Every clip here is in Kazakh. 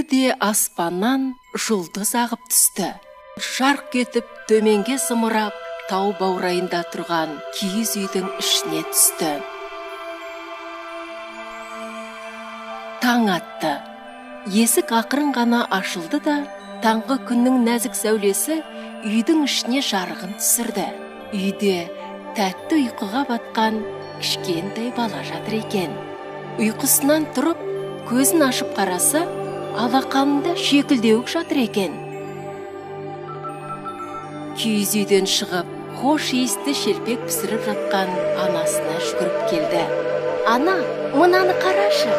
Бірде аспаннан жұлдыз ағып түсті. Жарқ етіп төменге зымырап, тау баурайында тұрған киіз үйдің ішіне түсті. Таң атты. Есік ақырын ғана ашылды да, таңғы күннің нәзік сәулесі үйдің ішіне жарығын түсірді. Үйде тәтті ұйқыға батқан кішкентай бала жатыр екен. Ұйқысынан тұрып, көзін ашып қараса, алақанында шекілдеуік жатыр екен. Киіз үйден шығып, хош иісті шелпек пісіріп жатқан анасына жүгіріп келді. Ана, мынаны қарашы.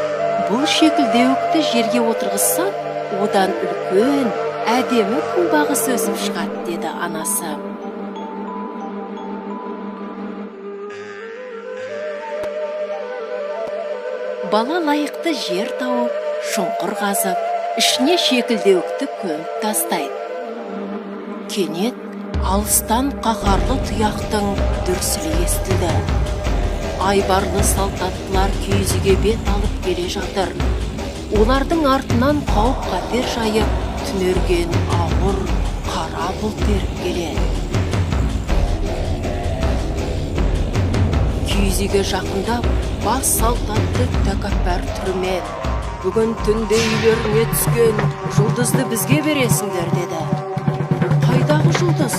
Бұл шекілдеуікті жерге отырғызсаң, одан үлкен, әдемі күнбағыс өсіп шығады, деді анасы. Бала лайықты жер тауып, шұңқыр қазып, ішіне шекілдеуікті көміп тастайды. Кенет алыстан қаһарлы тұяқтың дүрсілі естілді. Айбарлы салт аттылар киіз үйге бет алып келе жатыр. Олардың артынан қауіп-қатер жайып, түнерген ауыр қара бұлт еріп келеді. Киіз үйге жақындап, бас салт атты тәкаппар түрімен, «Бүгін түнде үйлеріңе түскен жұлдызды бізге бересіңдер», деді. «Қайдағы жұлдыз?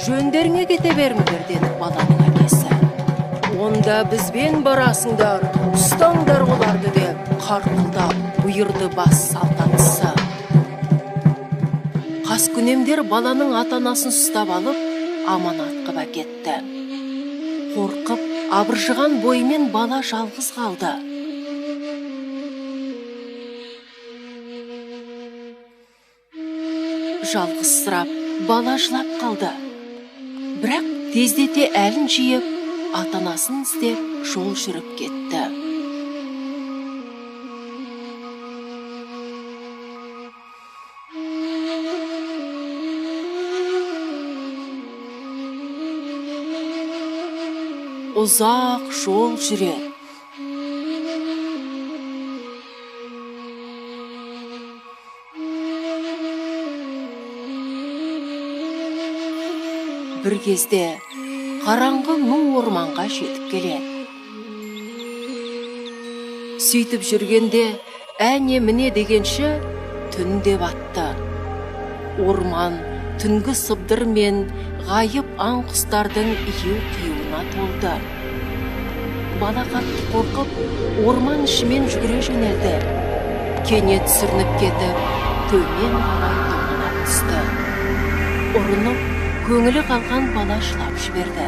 Жөндеріңе кете беріңдер», деді баланың әкесі. «Онда бізбен барасыңдар, ұстаңдар оларды», деп қарқылдап бұйырды бас салт аттысы. Қаскүнемдер баланың ата-анасын ұстап алып, аманат қып әкетті. Қорқып, абыржыған бойымен бала жалғыз қалды. Жалғызсырап, бала жылап қалды. Бірақ тездете әлін жиып, ата-анасын іздеп жол жүріп кетті. Ұзақ жол жүреді. Бір кезде қараңғы ну орманға жетіп келеді. Сөйтіп жүргенде әне міне дегенше түн де батты. Орман түнгі сыбдыр мен ғайып аң құстардың ию-қиюына толды. Бала қатты қорқып, орман ішімен жүгіре жөнелді. Кенет сүрініп кетіп, төмен қарай домалап түсті. Ұрынып, көңілі қалған бала жылап жіберді.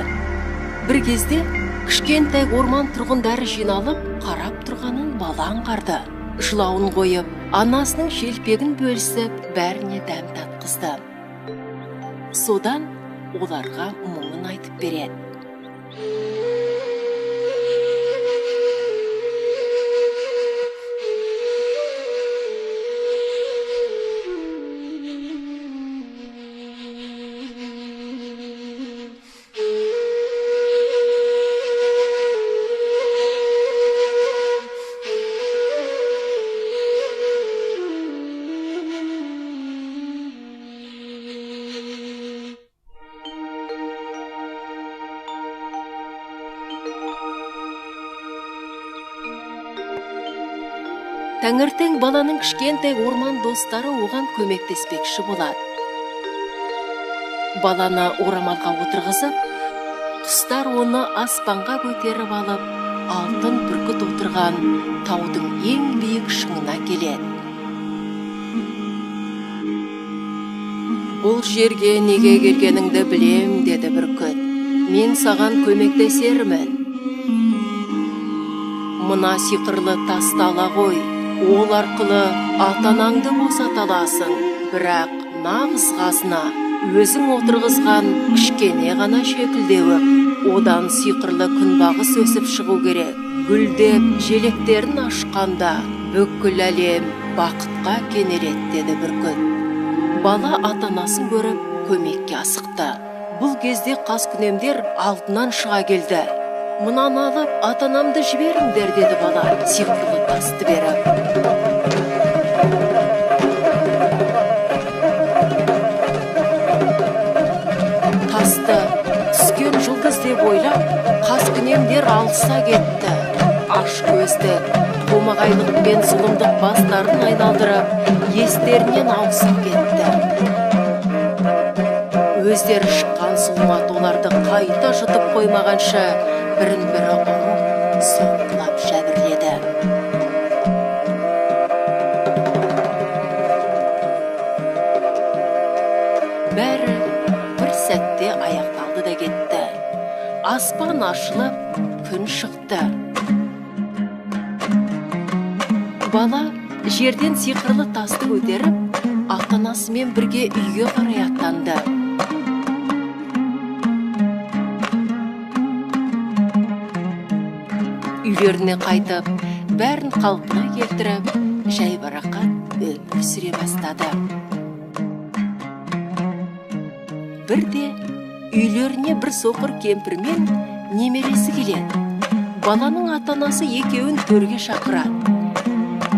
Бір кезде кішкентай орман тұрғындары жиналып, қарап тұрғанын бала аңғарды. Жылауын қойып, анасының шелпегін бөлісіп, бәріне дәм татқызды. Содан оларға мұңын айтып береді. Таңертең баланың кішкентай орман достары оған көмектеспекші болады. Баланы орамалға отырғызып, құстар оны аспанға көтеріп алып, алтын бүркіт отырған таудың ең биік шыңына келеді. «Бұл жерге неге келгеніңді білем», деді бүркіт. «Мен саған көмектесермін. Мына сиқырлы тасты ала ғой, ол арқылы ата-анаңды босата аласың. Бірақ нағыз қазына өзің отырғызған кішкене ғана шекілдеуік. Одан сиқырлы күнбағыс өсіп шығу керек. Гүлдеп желектерін ашқанда бүкіл әлем бақытқа кенеледі», деді бүркіт. Бала ата-анасын көріп көмекке асықты. Бұл кезде қаскүнемдер алдынан шыға келді. «Мынаны алып, ата-анамды жіберіңдер», деді бала сиқырлы тасты беріп. Деп ойлап, қаскүнемдер алыса кетті. Ашкөздік, қомағайлық пен зұлымдық бастарын айналдырып, естерінен ауысып кетті. Өздері шыққан зұлмат оларды қайта жұтып қоймағанша бірін-бірі ұрып, соққылап жәбірледі. Бәрі бір сәтте аяқталды да кетті. Аспан ашылып, күн шықты. Бала жерден сиқырлы тасты көтеріп, ата-анасымен бірге үйге қарай аттанды. Үйлеріне қайтып, бәрін қалпына келтіріп, жайбарақат өмір сүре бастады. Бірде үйлеріне бір соқыр кемпір мен немересі келеді. Баланың ата-анасы екеуін төрге шақырады.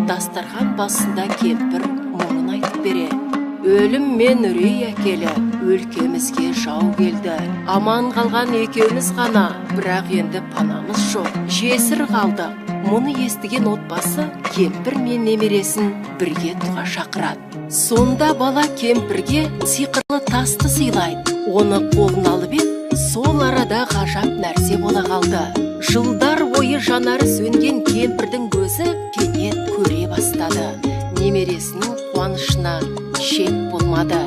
Дастархан басында кемпір мұңын айтып береді. Өлім мен үрей әкелі, өлкемізге жау келді. Аман қалған екеуміз ғана, бірақ енді панамыз жоқ, жесір қалдық. Мұны естіген отбасы кемпір мен немересін бірге туға шақырады. Сонда бала кемпірге сиқырлы тасты сыйлайды. Оны қолына алып еді, сол арада ғажап нәрсе бола қалды. Жылдар бойы жанары сөнген кемпірдің көзі кенет көре бастады. Немересінің қуанышына шек болмады.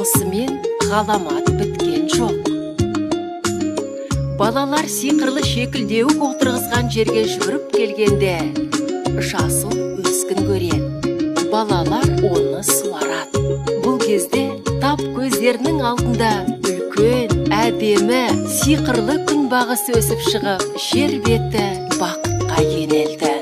Осымен ғаламат біткен жоқ. Балалар сиқырлы шекілдеуік отырғызған жерге жүгіріп келгенде жасыл өскін көреді. Балалар оны суарады. Бұл кезде тап көздерінің алдында үлкен, әдемі, сиқырлы күнбағыс өсіп шығып, жер беті бақытқа кенелді.